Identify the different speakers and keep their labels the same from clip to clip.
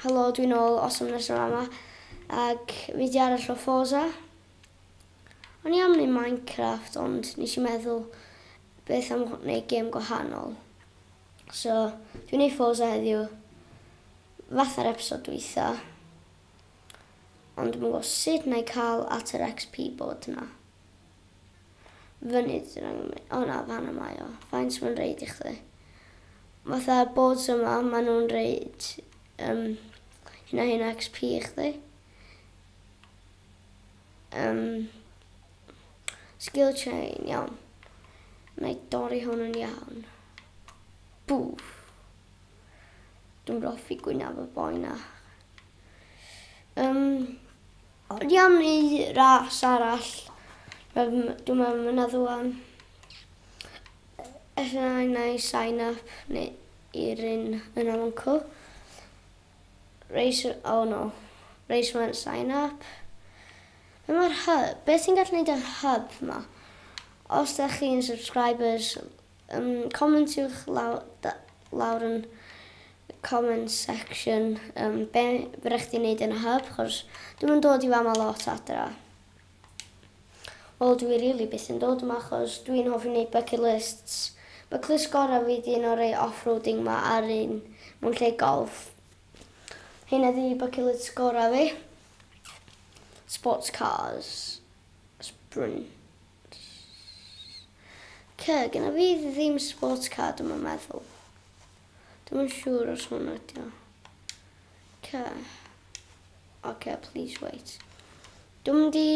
Speaker 1: Helo, dwi'n ôl os am nesaf yma. Ac fideo arall o Forza. O'n i am wneud Minecraft, ond nes i meddwl beth am wneud gêm gwahanol. So, dwi'n gwneud Forza heddiw. Fatha'r episod dwytha. Ond dwi'n gwybod sut na i cael at yr XP board yna. Fyny dyn nhw'n mynd. O na, fan yma o. Faint mae'n reid i chdi? Fatha boards yma, maen nhw'n reid hynna hynna XP i chdi. Skill chain, iawn. Na i dorri hwn yn iawn. Bwff. Dwi'n hoffi gwynaf y boi na. O'n i am wneud ras arall. Dwi'n meddwl mynd ddwan. Ella na i sign up neu i'r un yna mancw. Race, oh no. Race went sign up. Be mae'r hub? Beth ti'n gallu gwneud yr hub ma? Os da chi'n subscribers, commentiwch lawr yn comment section be fydda chdi'n neud yn y hub, chos dwi'n mynd dod i fama lot adra. Wel, dwi really byth yn dod yma, achos dwi'n hoffi wneud bucket lists. Bucket list gorau fi di un o'r rei off-roading ma ar un mewn lle golf. Hynna di bucket list gorau fi. Sports cars. Sprint. Ce, gyda fi ddim sports car, dwi'n meddwl. Dwi'n yn siŵr os hwn ydi o. Ce. Okay, please wait. Dwi'n mynd i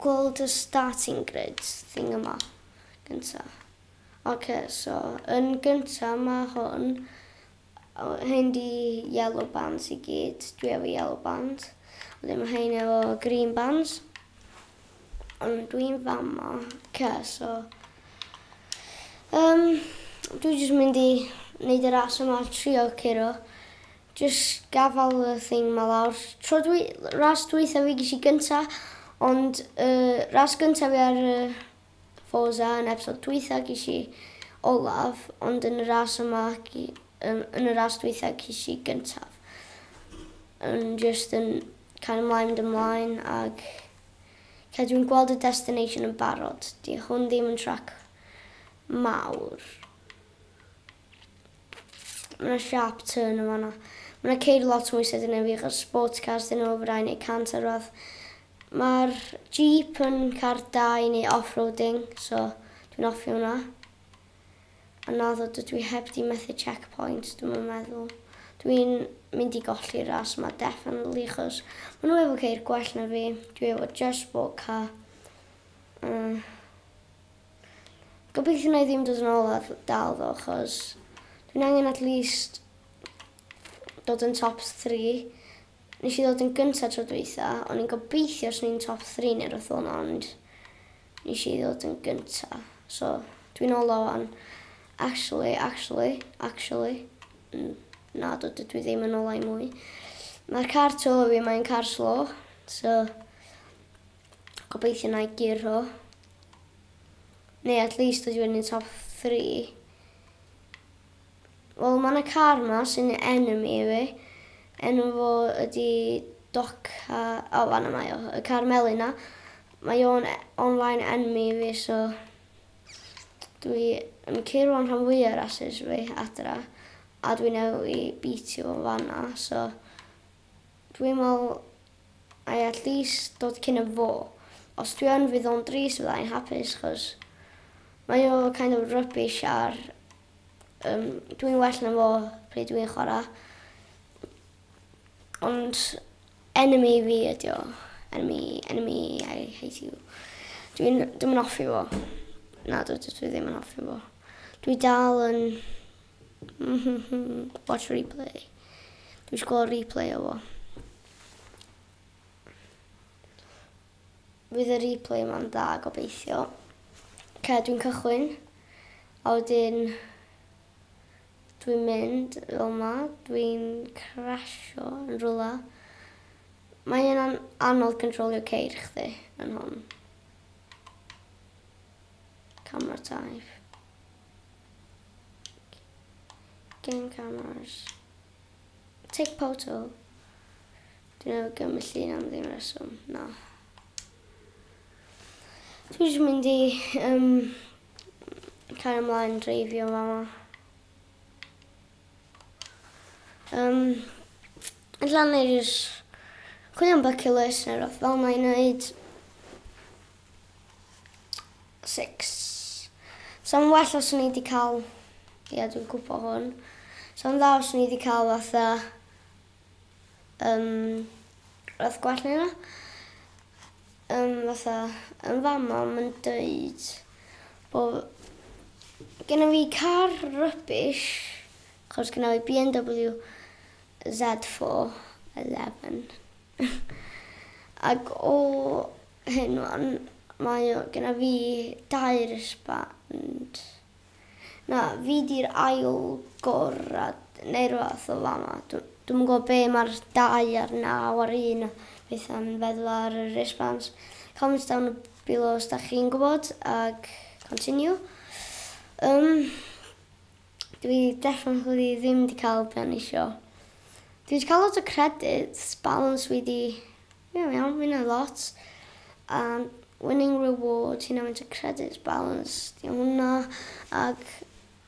Speaker 1: gweld y starting grid thing yma gynta. Okay, so yn gynta mae hwn, hyn di yellow bands i gyd. Dwi efo yellow band. Wedyn mae hyn efo green bands. Ond dwi'n fama. Okay, so dwi jyst mynd i wneud y ras yma, trio curo. Just gafal y thing ma lawr. Tro dwi, ras dwytha fi ges i gynta, ond ras gynta fi ar Forza yn episod dwytha ges i olaf, ond yn y ras yma, yn y ras dwytha ges i gyntaf. Yn just yn cael ymlaen, mynd ymlaen, ag lle dwi'n gweld y destination yn barod. Di hwn ddim yn track mawr. Mae yna sharp turn yma yna. Mae yna ceir lot mwy sydyn na fi, achos sports cars dyn nhw over neu 100 ar rwath. Mae'r Jeep yn car da i neu off-roading, so dwi'n hoffi hwnna. A naddo, dydw i heb di methu checkpoint, dwi'n meddwl. Dwi'n mynd i golli'r ras yma, definitely, achos maen nhw efo ceir gwell na fi. Dwi efo just sport car. Gobeithio na i ddim dod yn ôl ar dal ddo, achos dwi'n angen at least dod yn top 3. Nes i ddod yn gyntaf tro dwytha, o'n i'n gobeithio os ni'n top 3 neu rhywbeth fel 'na, ond nes i ddod yn gyntaf. So, dwi'n ôl o wan. Actually, actually, actually, na, dwi ddim yn ôl i mwy. Mae'r car tu ôl i fi, mae'n car slow, so gobeithio na i guro. Neu at least dod i fyny top 3. Wel, mae yna car yma sy'n enemy i fi. Enw fo ydi Doca. O, fanna mae o. Y car melyn na. Mae o'n online enemy i fi, so dwi yn curo'n rhan fwyaf o'r rases fi adra. A dwi'n newid i beatio fo'n fanna, so dwi'n meddwl I at least dod cyn y fo. Os dwi yn fydd o'n dris, fydda i'n hapus, chos mae o kind of rubbish ar. Dwi'n well na fo pryd dwi'n chwarae. Ond enemy fi ydi o. Enemy, enemy, I hate you. Dwi'n hoffi fo. Na, dwi ddim yn hoffi fo. Dwi dal yn watch replay. Dwi eisiau gweld replay o fo. Fydd y replay yma'n dda, gobeithio. Ce, dwi'n cychwyn. A wedyn dwi'n mynd fel yma. Dwi'n crasio yn rhywle. Mae yna'n anodd controlio ceir chdi yn hwn. Camera type. Game cameras. Take photo. Dwi'n newydd gymryd llun am ddim reswm. Na. Dwi'n jyst mynd i cael ymlaen dreifio fama. Ella na i jyst chwilio am bucket list neu rhywbeth fel yna i wneud. 6. So mae'n well os o'n i wedi cael. Ie, dwi'n gwybod hwn. So mae'n dda os o'n i wedi cael fatha rhywbeth gwell na hynna. Fatha, yn fama mae'n dweud bod genna fi car rubbish, achos genna fi BMW Z4 11. Ac o hyn wan, mae o genna fi dau wristband. Na, fi di'r ail gorau, neu rhywbeth o fama. Dwi'm yn gwybod be mae'r 2 a'r 9 a'r 1 beth yn feddwl ar y wristbands. Comment down below os da chi'n gwybod, ag continue. Dwi definitely ddim wedi cael be o'n isio. Dwi wedi cael lot o credits, balance fi di, ie, iawn, fi'n lot. Winning reward, hynna mynd o credits, balance, di hwnna, ag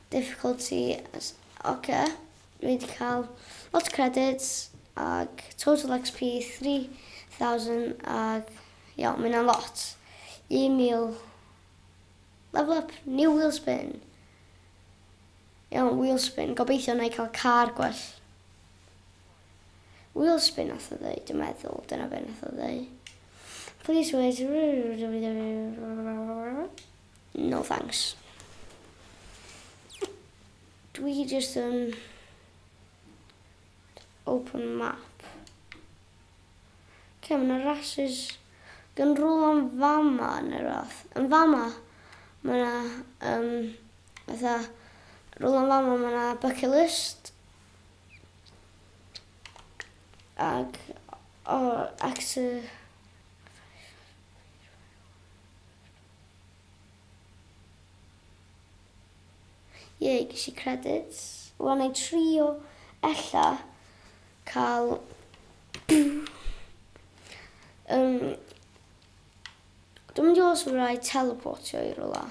Speaker 1: difficulty, oce, okay. Dwi wedi cael lot o credits, ag total XP 3000, ag iawn, mae hynna'n lot. 1000, level up, new wheel spin. Iawn, wheel spin, gobeithio na i cael car gwell. Wheel spin nath o dweud, dwi'n meddwl, dyna be nath o dweud. Please wait. No thanks. Dwi just yn open map. Okay, mae yna races gan rhywle yn fama neu rhywbeth. Yn fama, mae yna, fatha, rhywle yn fama mae yna bucket list. Ag, o, oh, actor. Ie, yeah, ges i credits. Wan i trio ella cael. Dwi'n mynd i os rhaid teleportio i rhywle.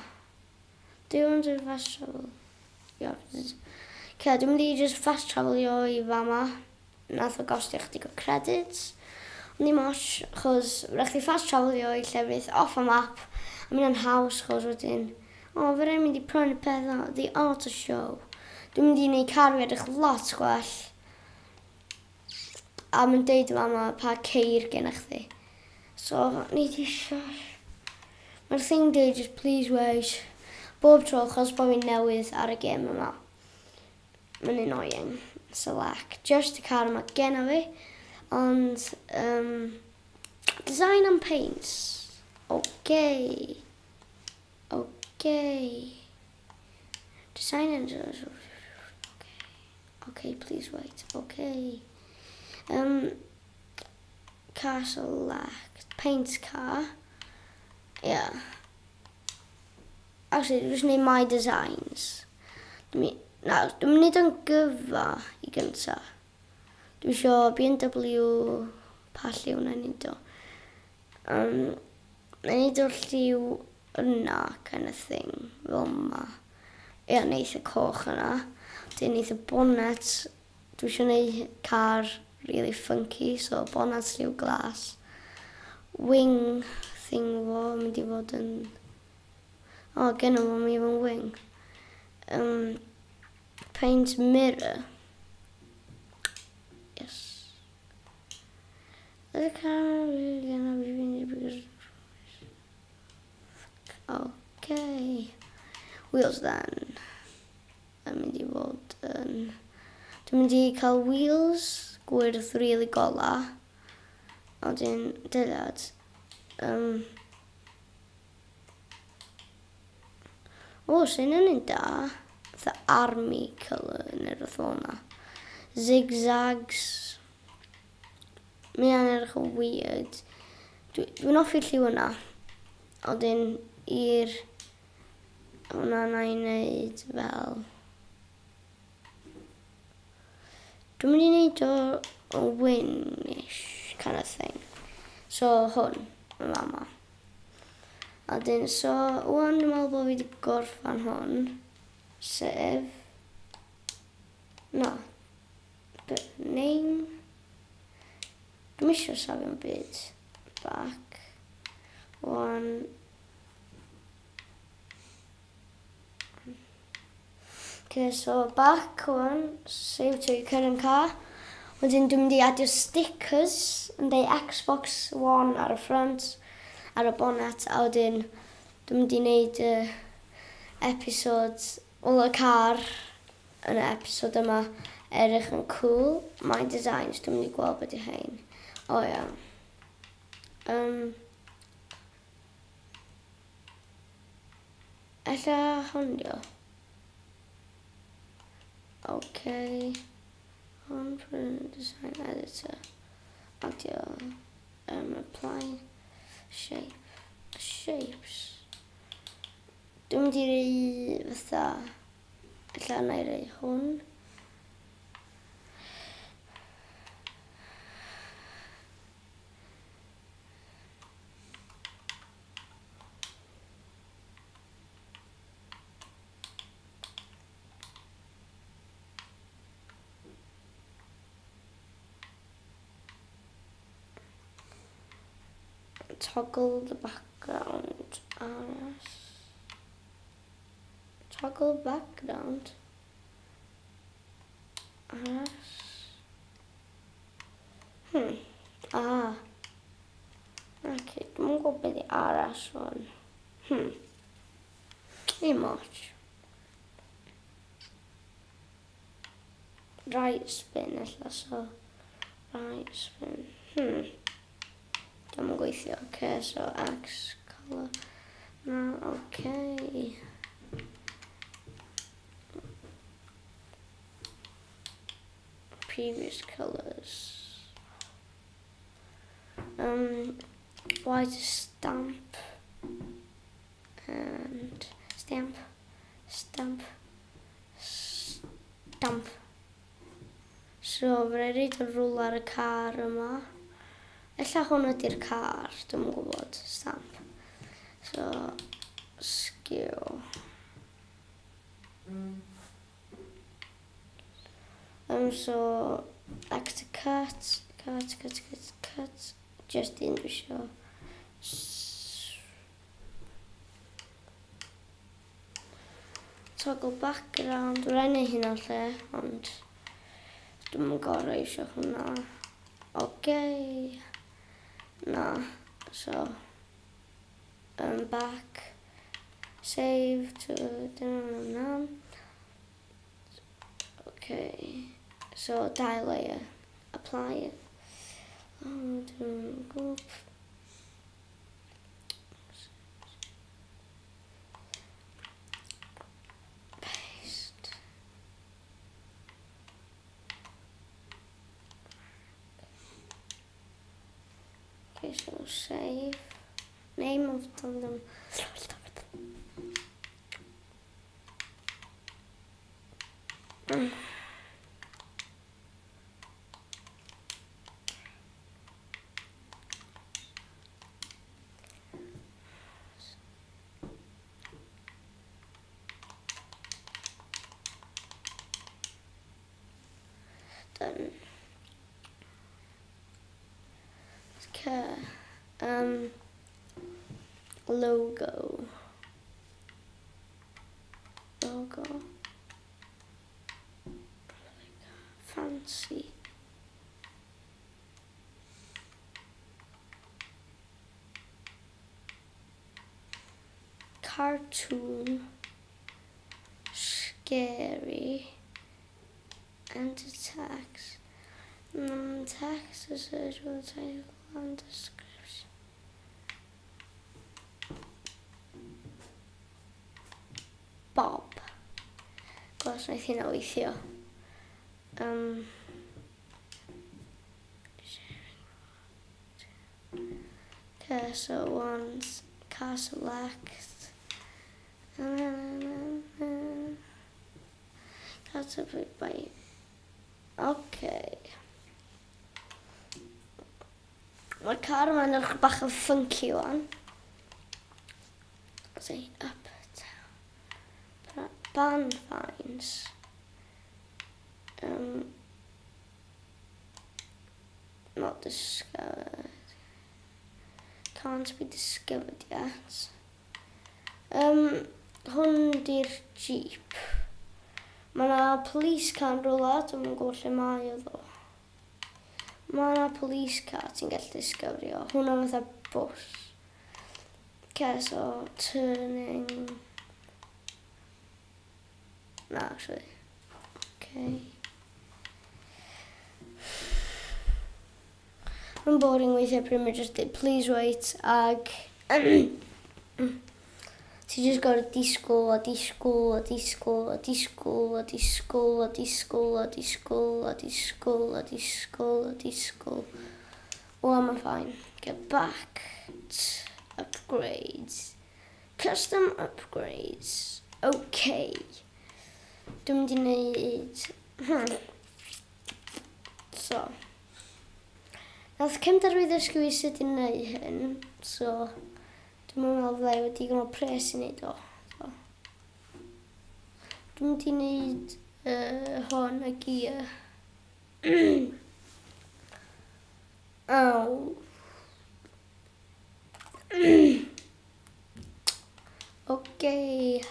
Speaker 1: Do you want to fast travel? Yeah. Okay, dwi'n mynd i just fast travelio i fama. Nath o gostio chdig o credits. Ond ddim ots, chos rhaid chdi fast travelio i llefydd off y map. A mynd yn haws, chos wedyn. O, oh, fe rhaid mynd i prynu peth o, the auto show. Dwi'n mynd i wneud car fi edrych lot gwell. A mae'n deud fama pa ceir gennych chdi. So, ni di isio. Mae'r thing deud just "please wait". Bob tro, chos bod fi'n newydd ar y gêm yma. Mae'n annoying. Select. Just y car yma genna fi. Ond, design and paints. Okay. Okay. Design and. Okay. Okay, please wait. Okay. Car select. Paint car. Yeah. Actually, dwi'n just gwneud my designs. Dwi'n na, dwi'n mynd yn gyfa i gynta. Dwi isio BMW, pa lliw na i neud o? Na i neud o'r lliw yna, kind of thing, fel yma. Ie, neith y coch yna. Wedyn neith y bonnet, dwi eisiau neud car really funky, so bonnet lliw glas. Wing thing fo, mynd i fod yn. O, oh, gen fo mi efo'n wing. Paint mirror. Yes. The car gonna be because. Okay. Wheels then. Yn mynd i fod yn. Dwi'n mynd i cael wheels gwyrdd really gola. A wedyn dillad. O, sy'n yn un da. The army colour neu rhywbeth fel yna. Zigzags. Mae hynna'n edrych yn weird. Dwi'n hoffi'r lliw yna. A wedyn i'r. Hwna na i wneud fel. Dwi'n mynd i wneud o win-ish kind of thing. So hwn, yn fama. A dyn, so, wan dwi'n meddwl bod fi wedi gorffan hwn. Sef... No. Name. Dwi'n eisiau safio'n byd. Back. One. Okay, so back one, save to your current car. Wedyn dwi'n mynd i adio stickers yn deud Xbox One ar y front, ar y bonnet, a wedyn dwi'n mynd i wneud y episode, wel y car yn y episode yma edrych yn cool. My designs, dwi'n mynd i gweld beth i hein. O ia. Ella hwn dio. Okay. Hwn print design editor. Adio. Apply. Shape. Shapes. Dwi'n mynd i rei fatha. Ella na i rei hwn. Toggle the background. RS. Toggle background. RS. Ah. Okay, dwi'n gwybod beth i RS hwn. Ddim much. Right spin ella, so. Right spin. Dwi'n gweithio. Okay, so X colour. No, okay. Previous colours. White stamp and stamp, stamp, stamp. So, fe reid y rôl ar y car yma. Ella hwn ydy'r car, dwi'm yn gwybod, stamp. So, skew. So, X to cut, cut, cut, cut, cut. Just un dwi isio. Toggle background, rhaid neu hynna lle, ond dwi'm yn gorau eisiau hwnna. Okay. Na, so, back, save to, okay, so dau layer, apply it, group, paste. Okay, so save, name of them. Done. Okay. Logo. Logo. Fancy. Cartoon. Scary. Enter text. Text is search for the title and description. Bob. Gos wnaeth hynna weithio. Okay, so one's car select. Car to put by. Okay. Mae'r car yma'n edrych bach yn funky wan. Say up, down. Ban fines. Not discovered. Can't be discovered yet. Hwn di'r Jeep. Mae yna police car yn rhywle, dwi'm yn gwybod lle mae o ddo. Mae yna police car ti'n gallu discoverio. Hwnna fatha bws. Okay, so turning. No, actually. Okay. Mae'n boring weithiau pryd mae just dweud please wait ag ti just gorfod disgwyl a disgwyl a disgwyl a disgwyl a disgwyl a disgwyl a disgwyl a disgwyl a disgwyl a disgwyl. O, mae'n fine. Get back to upgrades. Custom upgrades. Okay. Dwi'n mynd i wneud. So. Nath cefndar fi ddysgu fi sut i wneud hyn, so dwi'n meddwl fydda i wedi digon o pres i wneud o. So. Dwi'n mynd i wneud hon y gear. Oh. Okay.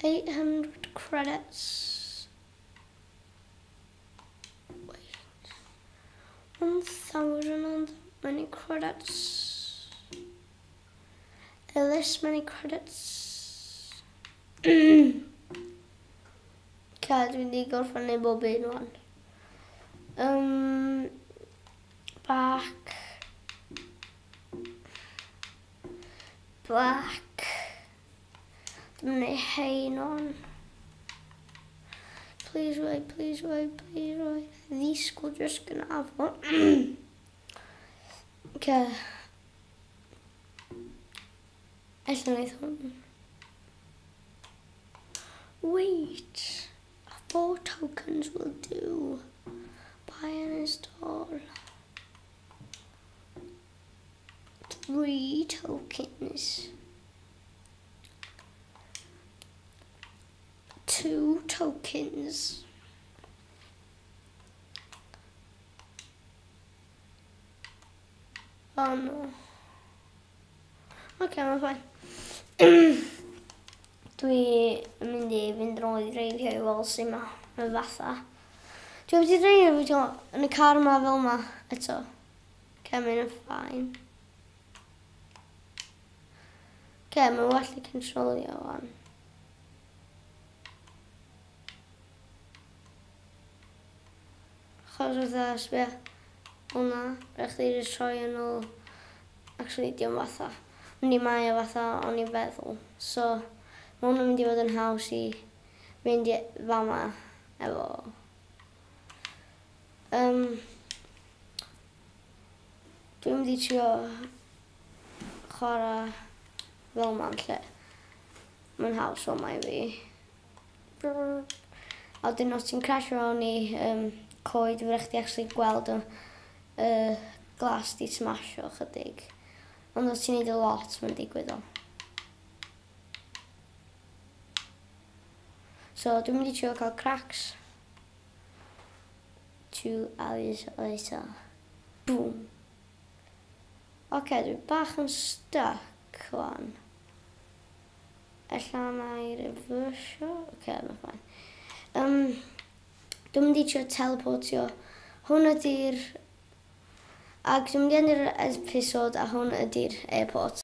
Speaker 1: 800 credits. Wait. 1,000 on that many credits. This many credits. Okay, dwi'n di gorffen neud bob un wan. Back. Back. Dwi'n mynd hein on. Please wait, please wait, please wait. Ddisgwyl just gonna have one. Okay. Ella wneud hwn. Wait. 4 tokens will do. Buy and install. 3 tokens. 2 tokens. Oh no. Okay, mae'n fine. Dwi yn mynd i fynd yn ôl i dreifio i weld sut mae fatha. Dwi wedi dreifio yn y car yma fel yma eto. Okay, mae'n fine. Okay, mae'n well i controlio wan. Achos fatha, sbia, hwnna, rhaid chdi jyst troi yn ôl. Actually, diolch fatha. Yndi mae o fatha o'n i'n feddwl. So, mae hwn yn mynd i fod yn haws i fynd i fama efo. Dwi'n mynd i trio chwarae fel ma'n lle. Mae'n haws o mai fi. A wedyn os ti'n crasio mewn i coed, fydd chdi actually gweld y glas di smasho chydig. Ond os ti'n neud y lot, mae'n digwydd o. So, dwi'n mynd i trio cael cracks. 2 hours later. Boom. Okay, dwi'n bach yn stuck wan. Ella na i reversio. Okay, mae'n fine. Dwi'n mynd i trio teleportio. Hwn ydy'r. Ac dwi'n mynd i endi'r episode a hwn ydy'r airport.